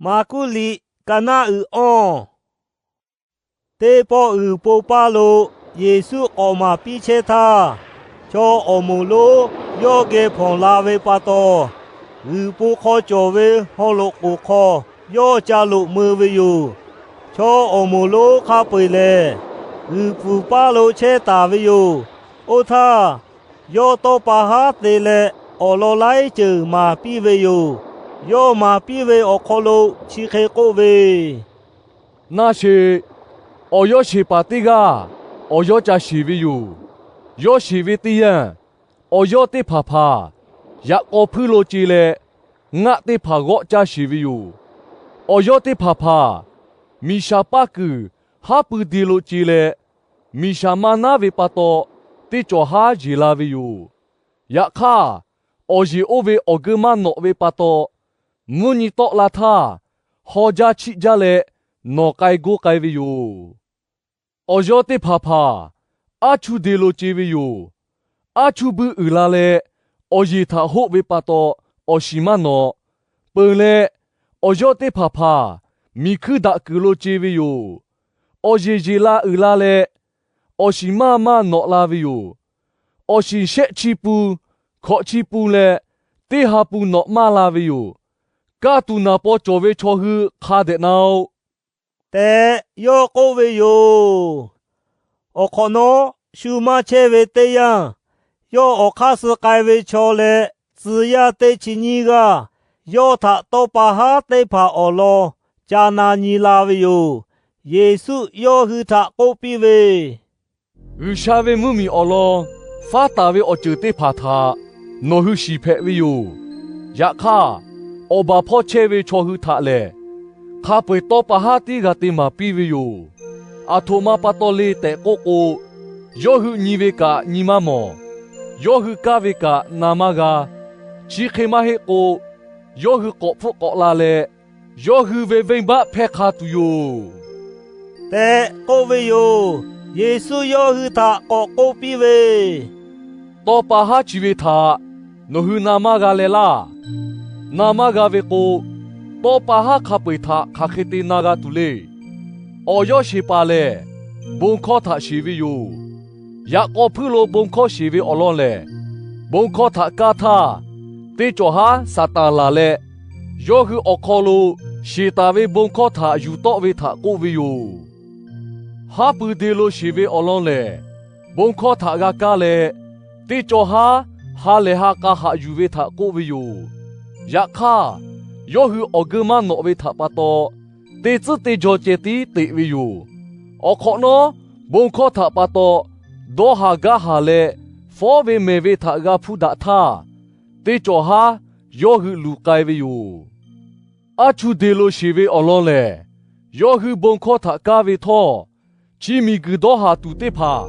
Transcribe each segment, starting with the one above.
Maˍkuˆ liꞈ Kaˍnaˆ uiˍ awˇ. Teˇ pawˆ g'uiˬ po paˇ lo Yeˍsuˆ k'awꞈ maˍ piˇ chehˇ htaˇ, chaw awˬ moˍ lonˉ yawˇ geh hpawnˬ la ve pa taw, g'uiˬ po hk'aw cawˬ ve haw loꞈ k'oˍ hk'aw yawˇ ca loꞈ mui ve yoˬ. Chaw awˬ moˍ lonˉ hk'a peu-eˬ lehˬ, g'uiˬ pfuhˍ paˇ lo chehˇ taˍ ve yoˬ. Oˇ htaˇ, yawˇ tawˇ pa haˉ te leh awˬ lawn laiˉ ceuˬ maˍ piˇ ve yoˬ. Yawˇ maˍ piˇ ve awˬ hk'aw lo chi hk'e k'oˆ ve, Naˆ sheˍ. Awˬ yawˇ sheˍ paˍ teˇ g'aˇ awˬ yawˇ ca sheˍ ve yoˬ. Yawˇ sheˍ ve teˇ yanˇ, awˬ yawˇ teˇ hpaˍ hpaˍ yaꞈ k'aw hpuiˇ lo ce leh, ngaˆ teˇ hpaˍ g'awˆ caˇ sheˍ ve yoˬ. Awˬ yawˇ teˇ hpaˍ hpaˍ miˬ shaˍ paˇ kuiˬ haˉ pui de lo ce leh, miˬ shaˍ maˇ naˉ ve pa taw, teˇ cawˬ haˉ yeˬ la ve yoˬ. Yaꞈ hk'aˇ, awˬ yeˬ oˇ ve awˬ geu maˇ nawꞈ ve pa taw, mvuhˇ nyi tawˆ la htaˇ, haw jaˇ chiˆ jaˇ leh nawˬ k'ai goˇ k'ai ve yoˬ. Awˬ yawˇ teˇ hpaˍ hpaˍ aˉ chuˇ de lo ce ve yoˬ. Aˉ chuˇ buiˇ uiˍ la leh, awˬ yeˬ htaꞈ hoˆ ve pa taw, awˬ shiˍ maˇ nawꞈ. Peuˬ leh, awˬ yawˇ teˇ hpaˍ hpaˍ miˬ hkuiˇ daꞈ kuiˬ lo ce ve yoˬ. Awˬ yeˬ yeˬ la uiˍ la leh, awˬ shiˍ maˇ maˇ nawꞈ la ve yoˬ. Awˬ shiˍ shehˆ chi pun, hkawꞈ chi pun leh teˇ ha pun nawꞈ maˇ la ve yoˬ. Kaˇ tuˬ naˍ paw cawˬ ve chaw hui hk'a dehꞈ na-oꞈ tehꞈ yawˇ k'oˆ ve yoˬ. Awˬ hk'awꞈ nawˉ, shu maˇ chehˇ ve teˇ yanˇ, yawˇ awˬ hk'aˇ suh k'ai ve chaw leh tcuh yaˇ teˇ chi nyiˇ g'aˇ yawˇ htaꞈ tawˇ pa haˉ teˇ hpaˍ awˬ lawn ca na nyi la ve yoˬ. Yeˍsuˆ yawˇ hui htaꞈ k'oˆ piˇ ve, G'uiˬsha ve mvuhˇmiˬ awˬ lawn faˉ taˍ ve awˬ ceuˬ teˇ hpaˍ htaꞈ nawˬ hui shiˍ hpehꞈ ve yoˬ. Yaꞈ hk'aˇ, awˬ baˬ hpawˇ chehˇ ve chaw hui htaꞈ lehˬ, hk'a peu-eˬ tawˇ pa haˉ tiˉ g'a te maˍ piˇ ve yoˬ. Aˬ htoꞈ ma pa taw le tehꞈ k'oˆ k'o, yawˇ hui nyi ve kaꞈ nyi maˇ mawˬ. Yawˇ hui kaˇ ve kaꞈ na maˇ g'a. Chi hk'e maˇ heˆ k'o, yawˇ hui k'awꞈ hpfuhˆ k'awꞈ la leh, yawˇ hui ve venˇbaˆ hpehˇ hk'a tuˬ yoˬ tehꞈ k'oˆ ve yoˬ. Yeˍsuˆ yawˇ hui htaꞈ k'awꞈ k'oˆ piˇ ve, Tawˇ pa haˉ chi ve htaꞈ nawˬ hui na maˇ g'a leh laˇ. Na maˇ g'a ve k'o, tawˇ pa haˉ hk'a peu-eˬ htaꞈ hk'aˬ hk'e te na g'a tuˬ le. Awˬ yawˇ sheˍ paˍ lehˬ, bon hkawˇ htaꞈ sheˍ ve yoˬ. Yaꞈ k'aw hpuiˇ lo bon hkawˇ sheˍ ve awˬ lawn lehˬ, bon hkawˇ htaꞈ kaˇ htaˇ, teˇ cawˬ haˉ Saˍtanˍ laˬ leh, yawˇ hui awˬ hk'aw lo sheˍ taˍ ve bon hkawˇ htaꞈ yuˬ tawˆ ve htaꞈ k'oˆ ve yoˬ. Haˉ pui de lo sheˍ ve awˬ lawn lehˬ, bon hkawˇ htaꞈ g'a kaˇ leh, teˇ cawˬ haˉ ha lehˬ ha k'a haꞈ yuˬ ve htaꞈ k'oˆ ve yoˬ. Yaꞈ hk'aˇ, yawˇ hui awˬ geu maˇ nawꞈ ve htaꞈ pa taw, teˇ tcuhˉ teˇ jaw ceh tiˉ teꞈ ve yoˬ. Awˬ hk'awꞈ nawˉ, bon hkawˇ htaꞈ pa taw dawˇ haˍ gaˇ haˍ leh, fawˉ ve mehˬ ve htaꞈ g'a hpuˇ daꞈ htaˇ, teˇ cawˬ haˉ yawˇ hui luˬ k'ai ve yoˬ. Aˉ chuˇ de lo sheˍ ve awˬ lawn lehˬ, yawˇ hui bon hkawˇ htaꞈ kaˇ ve htawˇ, chi miˬ guiˬ dawˇ haˍ tuˬ teˇ hpaˍ,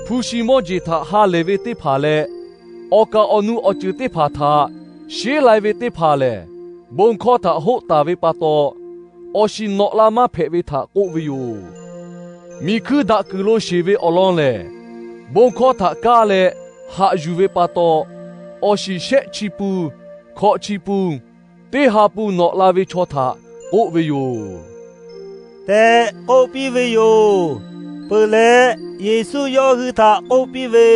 hpu shi mawˇ jeˬ htaꞈ ha lehˬ ve teˇ hpaˍ leh, awˬ kaˍ awˬ nu awˬ ceuˬ teˇ hpaˍ htaꞈ sheˉ lai ve teˇ hpaˍ lehˬ, bon hkawˇ htaꞈ hoˆ taˍ ve pa taw, awˬ shiˍ nawꞈ la maˇ hpehꞈ ve htaꞈ k'oˆ ve yoˬ. Miˬ hkuiˇ daꞈ kuiˬ lo sheˍ ve awˬ lawn lehˬ, bon hkawˇ htaꞈ kaˇ leh haꞈ yuˬ ve pa taw, awˬ shiˍ shehˆ chi pun, hkawꞈ chi pun, teˇ ha pun nawꞈ la ve chaw htaꞈ k'oˆ ve yoˬ tehꞈ k'oˆ piˇ ve yoˬ. Peuˬ leh, Yeˍsuˆ yawˇ hui htaꞈ k'oˆ piˇ ve,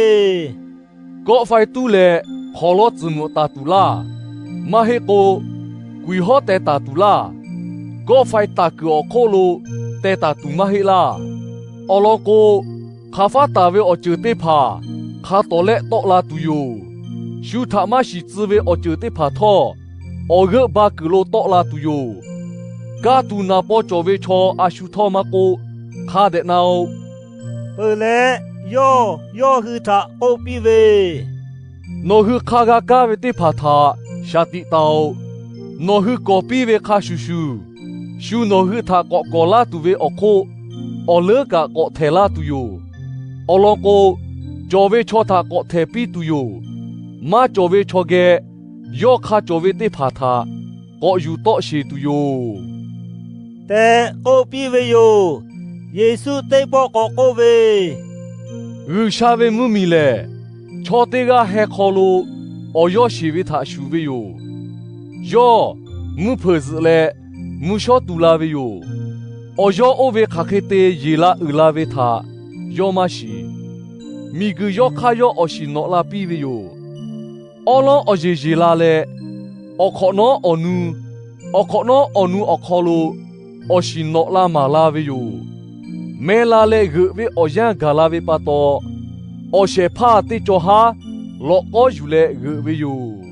Kawˆ faiˇ tuˉ leh hk'awˍ lawˇ tcuhˍ mvuhꞈ taˍ tuˬ laˇ. Maˇ heˆ k'o, kuiˬ hawˉ teh taˍ tuˬ laˇ. Kawˆ faiˇ taˍ kuiˬ awˬ hk'oˆ lo teh taˍ tuˬ maˇ heˆ laˇ. Awˬ lawn k'o, hk'aˬ faˉ taˍ ve awˬ ceuˬ teˇ hpaˍ hk'a tawˍ lehˆ tawˆ la tuˬ yoˬ. Shu htaꞈ maˇ shiˍ tcuh ve awˬ ceuˬ teˇ hpaˍ htawˇ, awˬ g'euˆ ba kuiˬ lo tawˆ la tuˬ yoˬ. Kaˇ tuˬ naˍ paw cawˬ ve chaw a shu htawˇ maˇ k'oˆ, hk'a dehꞈ na-oꞈ. Peuˬ leh, yawˇ yawˇ hui htaꞈ k'oˆ piˇ ve, Nawˬ hui hk'a g'a kaˇ ve teˇ hpaˍ htaꞈ shaˍ tiꞈ taˍ-oꞈ. Nawˬ hui kawˍ piˇ ve hk'a shuˍ shuˍ, shu nawˬ hui htaꞈ k'awꞈ kawˍ laˇ tuˬ ve awˬ hk'oˆ, awˬ leuˉ kaꞈ k'awꞈ htehˍ laˇ tuˬ yoˬ. Awˬ lawn k'o, cawˬ ve chaw htaꞈ k'awꞈ htehˍ piˇ tuˬ yoˬ. Maˇ cawˬ ve chaw geh, yawˇ hk'a cawˬ ve teˇ hpaˍ htaꞈ k'awꞈ yuˬ tawˆ sheˍ tuˬ yoˬ tehꞈ k'oˆ piˇ ve yoˬ. Yeˍsuˆ teˇ pawˆ k'awꞈ k'oˆ ve, G'uiˬsha ve mvuhˇmiˬ lehˬ, chaw teˇ g'aˇ heh hk'aw lo awˬ yawˇ sheˍ ve htaꞈ shuˍ ve yoˬ. Yawˇ mvuhˇ hpeuꞈ zuhꞈ leh, mvuhˇ shawˉ tu la ve yoˬ. Awˬ yawˇ oˇ ve hk'aˬ hk'e te yeˬ la uiˍ la ve htaꞈ yawˇ maˇ shiˍ. Miˬguiˬ yawˇ hk'aˇ yawˇ awˬ shiˍ nawꞈ la piˇ ve yoˬ. Awˉ lawˉ awˬ yeˬ yeˬ la leh, awˬ hk'awꞈ nawˉ awˬ nu, awˬ hk'awꞈ nawˉ awˬ nu awˬ hk'aw lo awˬ shiˍ nawꞈ la maˍ la ve yoˬ. Meh la leh g'euꞈ ve awˬ yanˇ gaˬ la ve pa taw, awˬ shehˍ hpaˇ teˇ caw haˉ lawꞈ k'awˉ yuˬ leh g'euꞈ ve yoˬ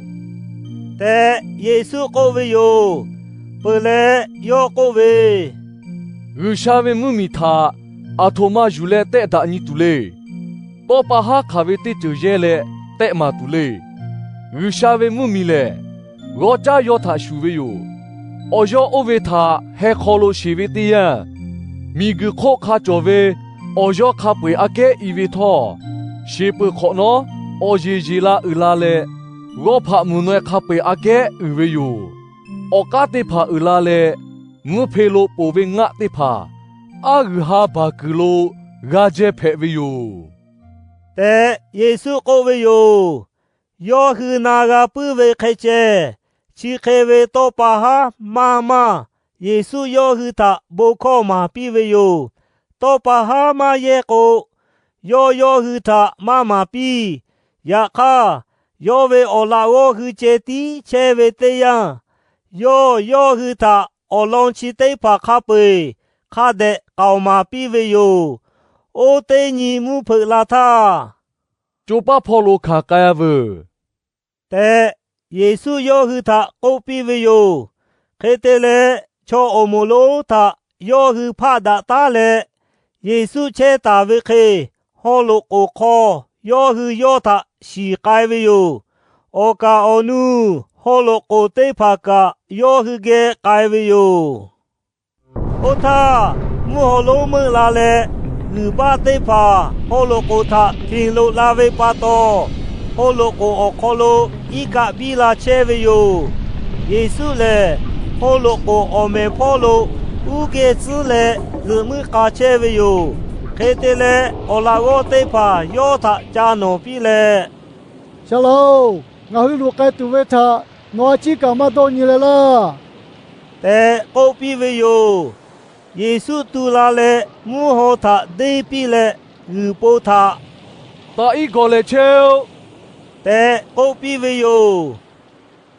tehꞈ Yeˍsuˆ k'oˆ ve yoˬ. Peuˬ leh yawˇ k'oˆ ve, G'uiˬsha ve mvuhˇmiˬ htaꞈ aˬ htoꞈ ma yuˬ leh tehˆ daꞈ nyi tuˬ le. Tawˇ pa haˉ hk'aˬ ve teˇ ceuˬ yehˇ leh tehˆ maˍ tuˬ le. G'uiˬsha ve mvuhˇmiˬ lehˬ, g'awˇ caˉ yawˇ htaꞈ shuˍ ve yoˬ. Awˬ yawˇ oˇ ve htaꞈ heh hk'aw lo sheˍ ve teˇ yanˇ, miˬguiˬ hk'oˆ hk'a cawˬ ve awˬ yawˇ hk'a peu-eˬ aꞈ kehˉ i ve htawˇ, sheˍ peuˬ hk'awꞈ nawˉ awˬ yeˬ yeˬ la uiˍ la leh, g'awˇ hpaꞈ mvuhˬ naweh hk'a peu-eˬ aꞈ kehˉ uiˍ ve yoˬ. Awˬ k'aˉ teˇ hpaˍ uiˍ la leh, mvuhˇ hpe lo poˬ ve ngaˆ teˇ hpaˍ aˉ g'uiˬ ha baˬ kuiˬ lo g'a jehˇ hpehꞈ ve yoˬ tehꞈ Yeˍsuˆ k'oˆ ve yoˬ. Yawˇ hui na g'a puiˉ ve hk'e ceh, chi hk'e ve tawˇ pa haˉ maˇ maˇ Yeˍsuˆ yawˇ hui htaꞈ bon hkawˇ maˍ piˇ ve yoˬ. Tawˇ pa haˉ maˇ yehˇ k'o, yawˇ yawˇ hui htaꞈ maˇ maˍ piˇ. Yaꞈ hk'aˇ, yawˇ ve awˬ laꞈ g'awˇ hui ceh tiˉ chehˇ ve teˇ yanˇ, yawˇ yawˇ hui htaꞈ awˬ lawn chi teˇ hpaˍ hk'a peu-eˬ hk'a dehꞈ k'aoˍ maˍ piˇ ve yoˬ. Oˇ teˇ nyi mvuhˇ hpeuꞈ la htaˇ, co paˉ hpawˇ lo hkanˍ k'ai-a veuˬ tehꞈ, Yeˍsuˆ yawˇ hui htaꞈ k'oˆ piˇ ve yoˬ. Hk'e te leh, chaw awˬ moˍ lonˉ htaꞈ yawˇ hui hpaˆ daꞈ taˉ leh, Yeˍsuˆ chehˇ taˍ ve hk'e, haw loꞈ k'oˍ hk'aw yawˇ hui yawˇ htaꞈ shiˍ k'ai ve yoˬ. Awˬ kaˍ awˬ nuˇ haw loꞈ k'oˍ teˇ hpaˍ kaꞈ yawˇ hui geh k'ai ve yoˬ. Oˇ htaˇ, mvuhˇ haw lonˉ meuˆ la leh, g'uiˬ baˆ teˇ hpaˍ haw loꞈ k'oˍ htaꞈ htinˍ loꞈ la ve pa taw, haw loꞈ k'oˍ awˬ hk'aw lo iˉ kaˆ biˇ la chehˇ ve yoˬ. Yeˍsuˆ lehˬ, haw loꞈ k'oˍ awˬ mehˍ hpawˇ lo uˉ geh tcuhˉ leh zuhꞈ muiˉ k'a chehˇ ve yoˬ. Hk'e te leh, awˬ laꞈ g'awˇ teˇ hpaˍ yawˇ htaꞈ ca nawˍ piˇ leh, Saˍ laꞈ-oˬ, ngaˬ hui luˬ k'ai tuˬ ve htaꞈ nawˬ a ciˉ kaꞈ maˇ dawˇ nyi leh laˇ tehꞈ k'oˆ piˇ ve yoˬ. Yeˍsuˆ tu la leh mvuhˇ haw htaꞈ deˇ piˇ leh, g'uiˬ po htaꞈ, Taꞈ iˉ gawˬ lehˍ chehˇ-oˆ tehꞈ k'oˆ piˇ ve yoˬ.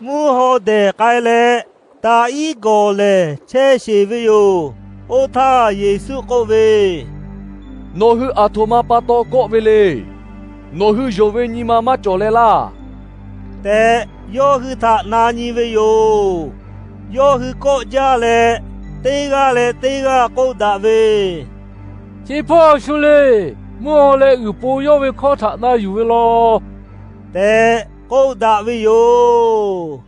Mvuhˇ haw dehˬ k'ai leh, taꞈ iˉ gawˬ lehˍ chehˇ sheˍ ve yoˬ. Oˇ htaˇ Yeˍsuˆ k'oˆ ve, Nawˬ hui aˬ htoꞈ ma pa taw kawˆ ve le. Nawˬ hui yonˍ ve nyi ma maˇ cawˬ leh laˇ tehꞈ, yawˇ hui htaꞈ na nyi ve yoˬ. Yawˇ hui kawˆ jaˇ leh, teˇ g'aˇ leh teˇ g'aˇ k'oˆ daꞈ ve, Chi hpawˇ shu le. Mvuhˇ haw leh g'uiˬ po yawˇ ve hkawˇ htaꞈ na yuˬ ve law tehꞈ k'oˆ daꞈ ve yoˬ.